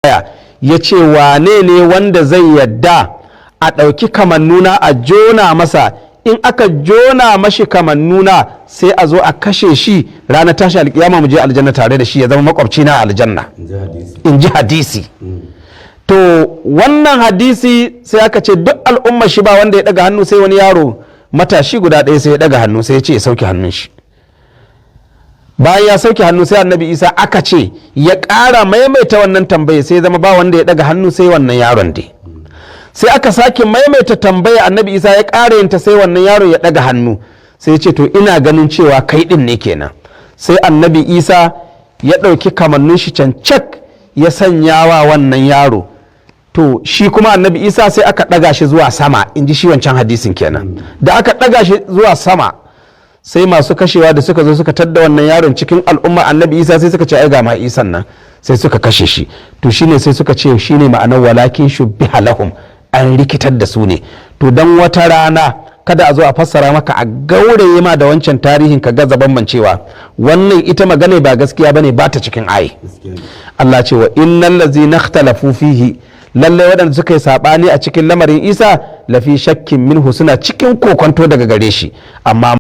Ya ce, wane ne wanda zai yadda a ɗauki kamannuna a jona masa? In aka jona mashi kamannuna, sai a zo a kashe shi, ranar tashi alkiyama mu je aljanna tare da shi, ya zama makwabci na aljanna. In ji hadisi. In ji hadisi. To, wannan hadisi, sai aka ce duk al'umma shi ba wanda ya daga hannu, sai wani yaro matashi guda ɗaya, sai ya daga hannu, sai ya ce ya sauke hannun shi. Bayan ya sauke hannu, sai Annabi Isa aka ce ya ƙara maimaita wannan tambaya, sai zama ba wanda ya daga hannu sai wannan yaron dai. Sai aka sake maimaita tambaya, Annabi Isa ya ƙara yinta, sai wannan yaron ya daga hannu, sai ya ce, "To, ina ganin cewa kai ɗin ne kenan." Sai Annabi Isa ya ɗauki kamannin shi cancak ya sanya wa wannan yaro. To, shi kuma Annabi Isa sai aka ɗaga shi zuwa sama, in ji shi wancan hadisin kenan. Da aka ɗaga shi zuwa sama, sai masu kashewa da suka zo suka tadda wannan yaron cikin al'umma Annabi Isa, sai suka ce, "Ai ga ma Isan nan," sai suka kashe shi. To, shine sai suka ce shine ma'anar ولكن شبه لهم, an rikitar da su ne. To, dan wata rana kada a zo a fassara maka a gauraye ma da wancan tarihin ka gaza bambancewa, wannan ita magana ba gaskiya bane, ba ta cikin ayi. Gaskiya ne. Allah ce, وإن الذين اختلفوا فيه, lallai waɗanda suka yi saɓani a cikin lamarin Isa, لفي شك منه, suna cikin kokonto daga gare shi, amma